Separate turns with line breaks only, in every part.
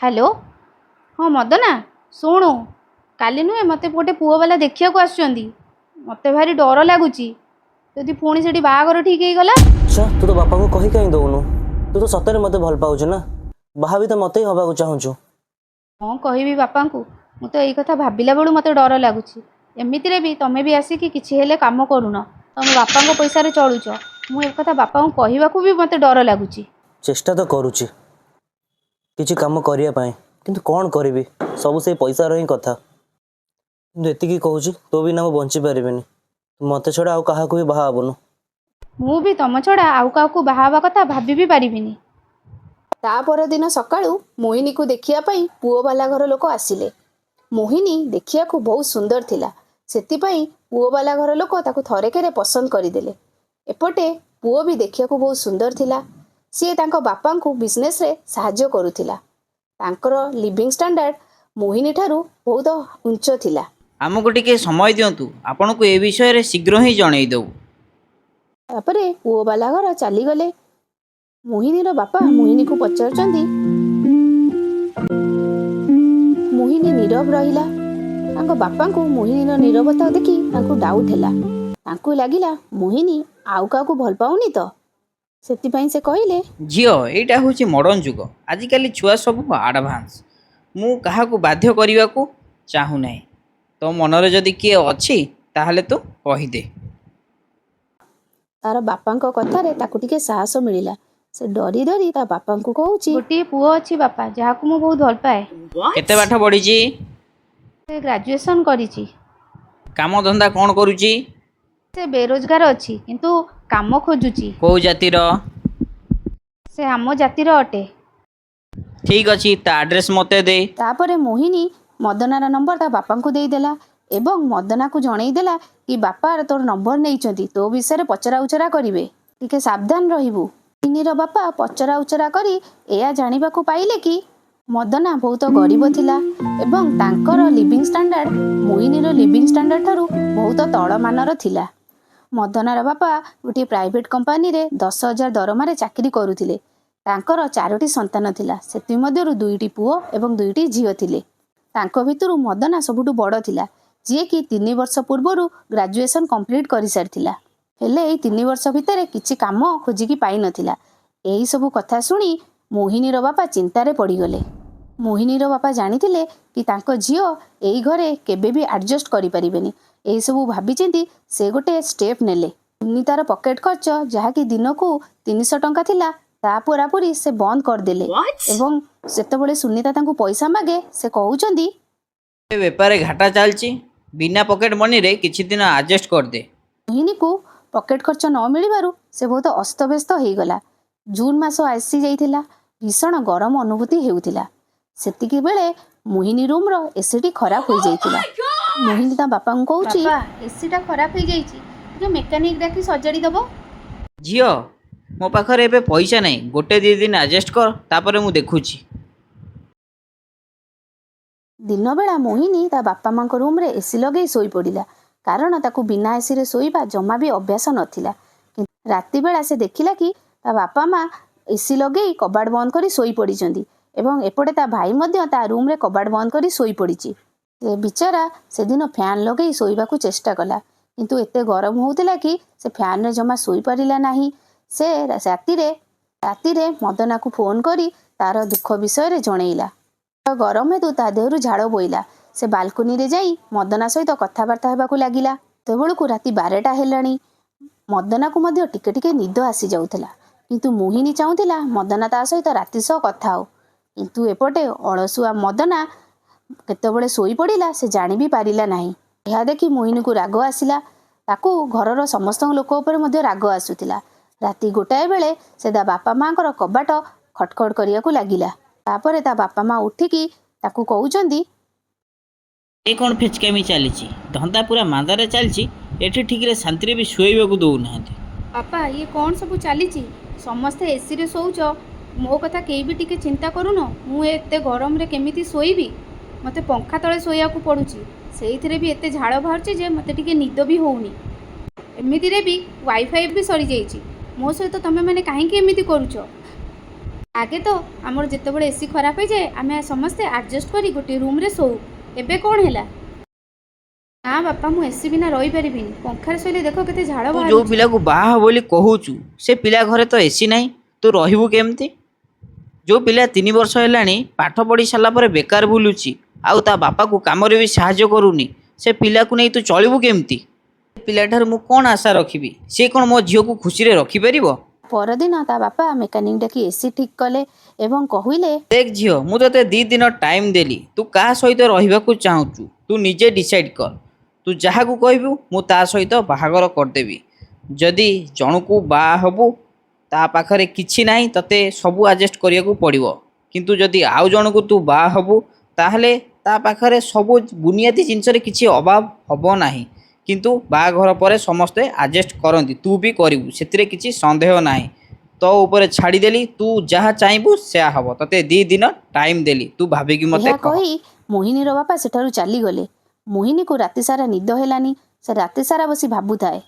Hello, ହଁ ମଦନା, ଶୁଣୁ, କାଲି ନୁହେଁ ମୋତେ ଗୋଟେ ପୁଅବାଲା ଦେଖିବାକୁ ଆସୁଛନ୍ତି। ମୋତେ ଭାରି ଡର ଲାଗୁଛି, ଯଦି ପୁଣି ସେଠି ବାହାଘର ଠିକ୍ ହେଇଗଲା।
ଆଚ୍ଛା, ତୁ ତ ବାପାଙ୍କୁ କହି କାହିଁ ଦଉନୁ? ତୁ ତ ସତରେ ମୋତେ ଭଲ ପାଉଛୁ ନା? ବାହା ବି ତ ମୋତେ ହିଁ ହବାକୁ ଚାହୁଁଛୁ।
କ'ଣ କହିବି ବାପାଙ୍କୁ? ମୁଁ ତ ଏଇ କଥା ଭାବିଲା ବେଳୁ ମୋତେ ଡର ଲାଗୁଛି। ଏମିତିରେ ବି ତମେ ବି ଆସିକି କିଛି ହେଲେ କାମ କରୁନ, ତମ ବାପାଙ୍କ ପଇସାରେ ଚଳୁଛ। ମୁଁ ଏ କଥା ବାପାଙ୍କୁ କହିବାକୁ ବି ମୋତେ ଡର ଲାଗୁଛି।
ଚେଷ୍ଟା ତ କରୁଛି କିଛି କାମ କରିବା ପାଇଁ, କିନ୍ତୁ କ'ଣ କରିବି, ସବୁ ସେଇ ପଇସାର ହିଁ କଥା। କିନ୍ତୁ ଏତିକି କହୁଛି, ତୋ ବିନା ମୁଁ ବଞ୍ଚିପାରିବିନି। ମୋତେ ଛଡ଼ା ଆଉ କାହାକୁ ବି ବାହା ହେବୁନୁ।
ମୁଁ ବି ତମ ଛଡ଼ା ଆଉ କାହାକୁ ବାହା ହେବା କଥା ଭାବି ବି ପାରିବିନି।
ତା ପରଦିନ ସକାଳୁ ମୋହିନୀକୁ ଦେଖିବା ପାଇଁ ପୁଅବାଲା ଘର ଲୋକ ଆସିଲେ। ମୋହିନୀ ଦେଖିବାକୁ ବହୁତ ସୁନ୍ଦର ଥିଲା, ସେଥିପାଇଁ ପୁଅବାଲା ଘର ଲୋକ ତାକୁ ଥରକରେ ପସନ୍ଦ କରିଦେଲେ। ଏପଟେ ପୁଅ ବି ଦେଖିବାକୁ ବହୁତ ସୁନ୍ଦର ଥିଲା। ସିଏ ତାଙ୍କ ବାପାଙ୍କୁ ବିଜନେସରେ ସାହାଯ୍ୟ କରୁଥିଲା। ତାଙ୍କର ଲିଭିଂ ଷ୍ଟାଣ୍ଡାର୍ଡ ମୋହିନୀ ଠାରୁ ବହୁତ ଉଞ୍ଚ ଥିଲା।
ଆମକୁ ଟିକେ ସମୟ ଦିଅନ୍ତୁ, ଆପଣଙ୍କୁ ଏ ବିଷୟରେ ଶୀଘ୍ର ହିଁ ଜଣେଇଦେବୁ।
ତାପରେ ପୁଅବାଲା ଘର ଚାଲିଗଲେ। ମୋହିନୀର ବାପା ମୋହିନୀକୁ ପଚାରୁଛନ୍ତି। ମୋହିନୀ ନୀରବ ରହିଲା। ତାଙ୍କ ବାପାଙ୍କୁ ମୋହିନୀର ନୀରବତା ଦେଖି ତାଙ୍କୁ ଡାଉଟ୍ ହେଲା। ତାଙ୍କୁ ଲାଗିଲା, ମୋହିନୀ ଆଉ କାହାକୁ ଭଲ ପାଉନି ତ? ସେଥିପାଇଁ ସେ କହିଲେ,
ଝିଅ, ଏଇଟା ହେଉଛି ମଡ଼ର୍ଣ୍ଣ ଯୁଗ। ଆଜିକାଲି ଛୁଆ ସବୁ ଆଡ଼ଭାନ୍ସ। ମୁଁ କାହାକୁ ବାଧ୍ୟ କରିବାକୁ ଚାହୁଁନାହିଁ। ତୋ ମନରେ ଯଦି କିଏ ଅଛି, ତାହେଲେ ତୁ କହିଦେ।
ତାର ବାପାଙ୍କ କଥାରେ ତାକୁ ଟିକେ ସାହସ ମିଳିଲା। ସେ ଡରି ଡରି ତା ବାପାଙ୍କୁ କହୁଛି,
ଗୋଟିଏ ପୁଅ ଅଛି ବାପା, ଯାହାକୁ ମୁଁ ବହୁତ ଭଲ ପାଏ।
କେତେ ପାଠ ପଢ଼ିଛି?
ସେ ଗ୍ରାଜୁଏସନ୍ କରିଛି।
କାମ ଧନ୍ଦା କ'ଣ କରୁଛି?
ସେ ବେରୋଜଗାର ଅଛି, କିନ୍ତୁ କାମ ଖୋଜୁଛି।
କେଉଁ ଜାତିର?
ସେ ଆମ ଜାତିର ଅଟେ।
ଠିକ୍ ଅଛି, ତା ଆଡ୍ରେସ୍ ମୋତେ ଦେ।
ତାପରେ ମୋହିନୀ ମଦନାର ନମ୍ବର ତା ବାପାଙ୍କୁ ଦେଇଦେଲା ଏବଂ ମଦନାକୁ ଜଣେଇଦେଲା କି ବାପା ତୋର ନମ୍ବର ନେଇଛନ୍ତି, ତୋ ବିଷୟରେ ପଚରା ଉଚରା କରିବେ, ଟିକେ ସାବଧାନ ରହିବୁ। ମୋହିନୀର ବାପା ପଚରା ଉଚରା କରି ଏହା ଜାଣିବାକୁ ପାଇଲେ କି ମଦନା ବହୁତ ଗରିବ ଥିଲା ଏବଂ ତାଙ୍କର ଲିଭିଂ ଷ୍ଟାଣ୍ଡାର୍ଡ ମୋହିନୀର ଲିଭିଂ ଷ୍ଟାଣ୍ଡାର୍ଡ ଠାରୁ ବହୁତ ତଳମାନର ଥିଲା। ମଦନାର ବାପା ଗୋଟିଏ ପ୍ରାଇଭେଟ କମ୍ପାନୀରେ 10,000 ଦରମାରେ ଚାକିରି କରୁଥିଲେ। ତାଙ୍କର ଚାରୋଟି ସନ୍ତାନ ଥିଲା। ସେଥିମଧ୍ୟରୁ ଦୁଇଟି ପୁଅ ଏବଂ ଦୁଇଟି ଝିଅ ଥିଲେ। ତାଙ୍କ ଭିତରୁ ମଦନା ସବୁଠୁ ବଡ଼ ଥିଲା, ଯିଏକି 3 ବର୍ଷ ପୂର୍ବରୁ ଗ୍ରାଜୁଏସନ୍ କମ୍ପ୍ଲିଟ୍ କରିସାରିଥିଲା। ହେଲେ ଏଇ 3 ବର୍ଷ ଭିତରେ କିଛି କାମ ଖୋଜିକି ପାଇନଥିଲା। ଏହିସବୁ କଥା ଶୁଣି ମୋହିନୀର ବାପା ଚିନ୍ତାରେ ପଡ଼ିଗଲେ। ମୋହିନୀର ବାପା ଜାଣିଥିଲେ କି ତାଙ୍କ ଝିଅ ଏଇ ଘରେ କେବେ ବି ଆଡ଼ଜଷ୍ଟ କରିପାରିବେନି। ଏହିସବୁ ଭାବିଚିନ୍ତି ସେ ଗୋଟେ ଷ୍ଟେପ୍ ନେଲେ। ସୁନିତାର ପକେଟ ଖର୍ଚ୍ଚ, ଯାହାକି ଦିନକୁ 300 ଟଙ୍କା ଥିଲା, ତା ପୁରାପୁରି ସେ ବନ୍ଦ କରିଦେଲେ ଏବଂ ଯେତେବେଳେ ସୁନିତା ତାଙ୍କୁ ପଇସା ମାଗେ, ସେ କହୁଛନ୍ତି,
ଏ ବେପାରରେ ଘାଟା ଚାଲିଛି, ବିନା ପକେଟ୍ ମନିରେ କିଛି ଦିନ ଆଡ଼ଜଷ୍ଟ କରିଦେ।
ମୋହିନୀକୁ ପକେଟ ଖର୍ଚ୍ଚ ନ ମିଳିବାରୁ ସେ ବହୁତ ଅସ୍ତବ୍ୟସ୍ତ ହେଇଗଲା। ଜୁନ୍ ମାସ ଆସି ଯାଇଥିଲା। ଭୀଷଣ ଗରମ ଅନୁଭୂତି ହେଉଥିଲା। ସେତିକି ବେଳେ ମୋହିନୀ ରୁମ୍ର ଏସିଟି ଖରାପ ହୋଇଯାଇଥିଲା। ମୋହିନୀ ତା ବାପାଙ୍କୁ କହୁଛି,
ବାପା, ଏସିଟା ଖରାପ ହେଇଯାଇଛି, ଟିକେ ମେକାନିକ୍ ଡାକି ସଜାଡ଼ି ଦେବ।
ଝିଅ, ମୋ ପାଖରେ ଏବେ ପଇସା ନାହିଁ। ଗୋଟେ ଦୁଇ ଦିନ ଆଡ଼ଜଷ୍ଟ କର, ତାପରେ ମୁଁ ଦେଖୁଛି।
ଦିନବେଳା ମୋହିନୀ ତା ବାପା ମାଙ୍କ ରୁମ୍ରେ ଏସି ଲଗେଇ ଶୋଇପଡ଼ିଲା, କାରଣ ତାକୁ ବିନା ଏସିରେ ଶୋଇବା ଜମା ବି ଅଭ୍ୟାସ ନଥିଲା। କିନ୍ତୁ ରାତିବେଳା ସେ ଦେଖିଲା କି ତା ବାପା ମା ଏସି ଲଗେଇ କବାଟ ବନ୍ଦ କରି ଶୋଇପଡ଼ିଛନ୍ତି ଏବଂ ଏପଟେ ତା ଭାଇ ମଧ୍ୟ ତା ରୁମ୍ରେ କବାଟ ବନ୍ଦ କରି ଶୋଇପଡ଼ିଛି। ସେ ବିଚାରା ସେଦିନ ଫ୍ୟାନ୍ ଲଗେଇ ଶୋଇବାକୁ ଚେଷ୍ଟା କଲା, କିନ୍ତୁ ଏତେ ଗରମ ହେଉଥିଲା କି ସେ ଫ୍ୟାନ୍ରେ ଜମା ଶୋଇପାରିଲା ନାହିଁ। ସେ ରାତିରେ ରାତିରେ ମଦନାକୁ ଫୋନ୍ କରି ତାର ଦୁଃଖ ବିଷୟରେ ଜଣେଇଲା। ଗରମ ହେତୁ ତା ଦେହରୁ ଝାଳ ବୋହିଲା। ସେ ବାଲକୁନିରେ ଯାଇ ମଦନା ସହିତ କଥାବାର୍ତ୍ତା ହେବାକୁ ଲାଗିଲା। ସେତେବେଳକୁ ରାତି 12ଟା ହେଲାଣି। ମଦନାକୁ ମଧ୍ୟ ଟିକେ ଟିକେ ନିଦ ଆସିଯାଉଥିଲା, କିନ୍ତୁ ମୋହିନୀ ଚାହୁଁଥିଲା ମଦନା ତା ସହିତ ରାତି ସହ କଥା ହଉ। କିନ୍ତୁ ଏପଟେ ଅଳସୁଆ ମଦନା କେତେବେଳେ ଶୋଇପଡ଼ିଲା, ସେ ଜାଣି ବି ପାରିଲା ନାହିଁ। ଏହା ଦେଖି ମୋହିନୀକୁ ରାଗ ଆସିଲା। ତାକୁ ଘରର ସମସ୍ତଙ୍କ ଲୋକ ଉପରେ ମଧ୍ୟ ରାଗ ଆସୁଥିଲା। ରାତି 1 ବେଳେ ସେ ତା ବାପା ମାଙ୍କର କବାଟ ଖଟଖଟ କରିବାକୁ ଲାଗିଲା। ତାପରେ ତା ବାପା ମା ଉଠିକି ତାକୁ କହୁଛନ୍ତି,
ଏ କ'ଣ ଫେଚକାମି ଚାଲିଛି? ଧନ୍ଦା ପୁରା ମାନ୍ଦାରେ ଚାଲିଛି ଏଠି। ଠିକରେ ଶାନ୍ତିରେ ବି ଶୋଇବାକୁ ଦେଉନାହାନ୍ତି।
ବାପା, ଇଏ କ'ଣ ସବୁ ଚାଲିଛି? ସମସ୍ତେ ଏସିରେ ଶୋଉଛ, ମୋ କଥା କେହି ବି ଟିକେ ଚିନ୍ତା କରୁନ। ମୁଁ ଏତେ ଗରମରେ କେମିତି ଶୋଇବି? ମୋତେ ପଙ୍ଖା ତଳେ ଶୋଇବାକୁ ପଡ଼ୁଛି। ସେଇଥିରେ ବି ଏତେ ଝାଳ ବାହାରୁଛି ଯେ ମୋତେ ଟିକେ ନିଦ ବି ହେଉନି। ଏମିତିରେ ବି ୱାଇଫାଇ ବି ସରିଯାଇଛି। ମୋ ସହିତ ତୁମେମାନେ କାହିଁକି ଏମିତି କରୁଛ? ଆଗେ ତ ଆମର ଯେତେବେଳେ ଏସି ଖରାପ ହେଇଯାଏ, ଆମେ ସମସ୍ତେ ଆଡ଼ଜଷ୍ଟ କରି ଗୋଟିଏ ରୁମ୍ରେ ଶୋଉ। ଏବେ କ'ଣ ହେଲା? ନା ବାପା, ମୁଁ ଏସି ବିନା ରହିପାରିବିନି। ପଙ୍ଖାରେ ଶୋଇଲେ ଦେଖ କେତେ ଝାଳ
ତୁ ଯେଉଁ
ବାହାରୁଛି।
ପିଲାକୁ ବାହା ହବ ବୋଲି କହୁଛୁ, ସେ ପିଲା ଘରେ ତ ଏସି ନାହିଁ, ତୁ ରହିବୁ କେମିତି? ଯେଉଁ ପିଲା 3 ବର୍ଷ ହେଲାଣି ପାଠ ପଢ଼ି ସାରିଲା ପରେ ବେକାର ବୁଲୁଛି, ଆଉ ତା ବାପାକୁ କାମରେ ବି ସାହାଯ୍ୟ କରୁନି, ସେ ପିଲାକୁ ନେଇ ତୁ ଚଳିବୁ କେମିତି? ସେ ପିଲାଠାରୁ ମୁଁ କ'ଣ ଆଶା ରଖିବି? ସେ କ'ଣ ମୋ ଝିଅକୁ ଖୁସିରେ ରଖିପାରିବ?
ପରଦିନ ତା ବାପା ମେକାନିକ୍ ଡାକି ଏସି ଠିକ୍ କଲେ ଏବଂ କହିଲେ,
ଦେଖ ଝିଅ, ମୁଁ ତୋତେ 2 ଦିନ ଟାଇମ୍ ଦେଲି। ତୁ କାହା ସହିତ ରହିବାକୁ ଚାହୁଁଛୁ, ତୁ ନିଜେ ଡିସାଇଡ଼୍ କର। ତୁ ଯାହାକୁ କହିବୁ, ମୁଁ ତା ସହିତ ବାହାଘର କରିଦେବି। ଯଦି ଜଣକୁ ବାହା ହେବୁ, ତା ପାଖରେ କିଛି ନାହିଁ, ତୋତେ ସବୁ ଆଡ଼ଜଷ୍ଟ କରିବାକୁ ପଡ଼ିବ। କିନ୍ତୁ ଯଦି ଆଉ ଜଣକୁ ତୁ ବାହା ହେବୁ, ତାହେଲେ ତା ପାଖରେ ସବୁ ବୁନିୟାଦୀ ଜିନିଷରେ କିଛି ଅଭାବ ହେବ ନାହିଁ। କିନ୍ତୁ ବାହାଘର ପରେ ସମସ୍ତେ ଆଡ଼ଜଷ୍ଟ କରନ୍ତି, ତୁ ବି କରିବୁ, ସେଥିରେ କିଛି ସନ୍ଦେହ ନାହିଁ। ତୋ ଉପରେ ଛାଡ଼ିଦେଲି, ତୁ ଯାହା ଚାହିଁବୁ ସେୟା ହେବ। ତୋତେ 2 ଦିନ ଟାଇମ୍ ଦେଲି, ତୁ ଭାବିକି ମୋତେ
ଏହା
କହ।
କହି ମୋହିନୀର ବାପା ସେଠାରୁ ଚାଲିଗଲେ। ମୋହିନୀକୁ ରାତିସାରା ନିଦ ହେଲାନି। ସେ ରାତିସାରା ବସି ଭାବୁଥାଏ।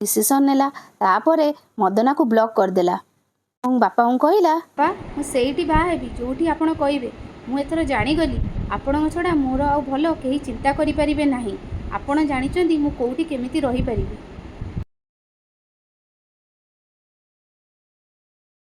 ଡିସିସନ୍ ନେଲା। ତାପରେ ମଦନାକୁ ବ୍ଲକ୍ କରିଦେଲା ଏବଂ ବାପାଙ୍କୁ କହିଲା,
ବାପା, ମୁଁ ସେଇଠି ବାହା ହେବି ଯେଉଁଠି ଆପଣ କହିବେ। ମୁଁ ଏଥର ଜାଣିଗଲି, ଆପଣଙ୍କ ଛଡ଼ା ମୋର ଆଉ ଭଲ କେହି ଚିନ୍ତା କରିପାରିବେ ନାହିଁ। ଆପଣ ଜାଣିଛନ୍ତି ମୁଁ କେଉଁଠି କେମିତି ରହିପାରିବି।